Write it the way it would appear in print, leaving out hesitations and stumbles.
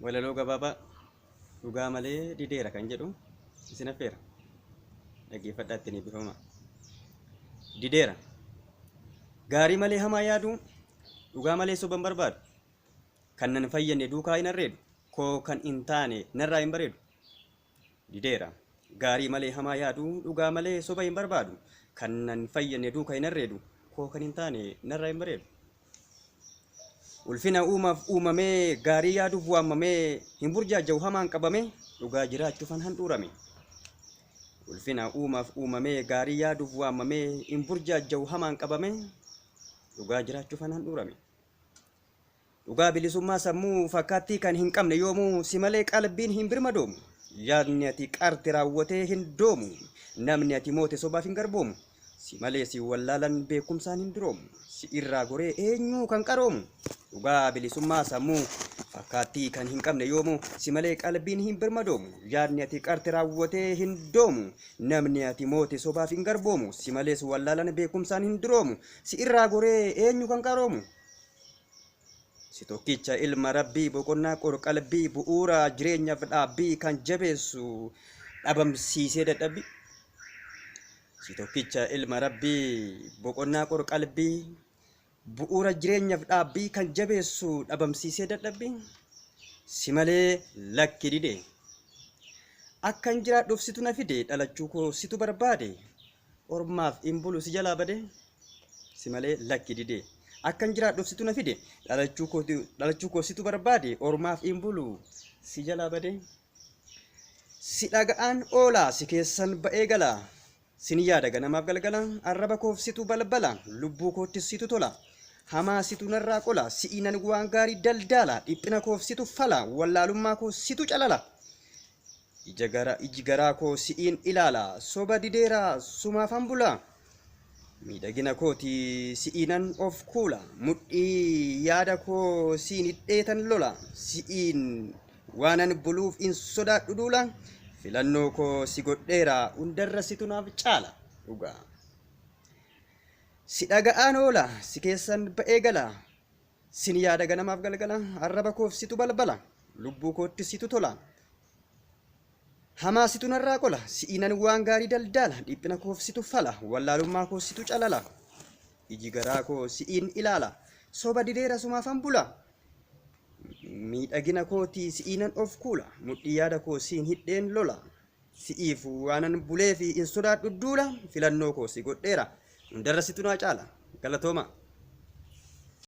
Walaloo gabaabaa dhugaa malee dideera kan jedhu isin affeera. Dhaggeeffadhaa ittiin eebbifamaa. Dideera. Gaarii malee hamaa yaaduu, dhugaa malee soba hin barbaadu. Kan nan fayyadne duukaa hin arreedu, koo kan hin taane narraa hin bareedu. Dideera. Gaarii malee hamaa yaaduu, dhugaa malee soba hin barbaadu. Kan nan fayyadne duuka hin arreedu, koo kan hin taane narraa hin bareedu. Ulfina uumaaf uumamee, gaarii yaaduuf waamamee, hin burjaaja'u hamaan qabamee, dhugaa jiraachuufan handhuurame. Ulfina uumaaf uumamee, gaarii yaaduuf waamamee, hin burjaaja'u hamaan qabamee, dhugaa jiraachuufan handhuurame. Dhugaa bilisummaa sammuu fakkaattii kan hin qabne yoomuu si malee qalbiin hin birmadoomu. Yaadni ati qarte raawwatee hin doomu. Namni ati moote sobaaf hin garboomu. Si malee si wallaalan beekumsaan hin duroomu. Si irraa goree eenyuu kan qaroomu. Dhugaa bilisummaa sammuu fakkaattii kan hin qabne yoomuu si malee qalbiin hin birmadoomu. Yaadni ati qarte raawwatee hin doomu. Namni ati moote sobaaf hin garboomu. Si malees wallaalan beekumsaan hin duroomu. Si irraa goree eenyu kan qaroomu. Si tokkicha ilma rabbii boqonnaa qorqalbii bu'uura jireenyaaf dhaabbii kan jabeessu dhabamsiisee dadhabbii. Si tokkicha ilma rabbii boqonnaa qorqalbii bu'uura jireenyaaf dhaabbii kan jabeessu dhabamsiisee dadhabbii. Si malee lakki dide. Akkan jiraadhuuf situ na fide dhalachuu koo situ barbaade ormaaf hin bulu si jalaa bade si malee lakki dide. Akkan jiraadhuuf situ na fide dhalachuu koo situ barbaade ormaaf hin bulu si jalaa bade. Si dhaga'aan oolaa si keessan ba'ee gala. Sin yaada ganamaaf galgala arraba koof situ balbala lubbuu koottis situ tola. Hamaa situ narraa qola si'iinan waan gaarii daldaala dhiphina koof situ fala wallaalummaa koo situ calala. Ija gara iji garaa koo si'iin ilaala soba dideera sumaafan bula. Miidhagina kooti si'iinan of kuula mudhii yaada koo siin hidheetan lola si'iin waanan buluuf hin sodaadhu duula filannoo koo si godheera hundarra situ naaf caala dhugaa. Si dhaga'aan oola si keessan ba'ee gala sin yaada ganamaaf galgala arraba koof situ balbala lubbuu kootti situ tola. Hamaa situ narraa qola si'iinan waan gaarii daldaala dhiphina koof situ fala wallaalummaa koo situ calala. Iji garaa koo si'iin ilaala soba dideera sumaafan bula. Miidhagina kootii si'iinan of kuula mudhii yaada koo siin hidheen lola. Si'iif waanan buleefi hin sodaadhu duula filannoo koo si godheera hundarra situ naa caala galatooma.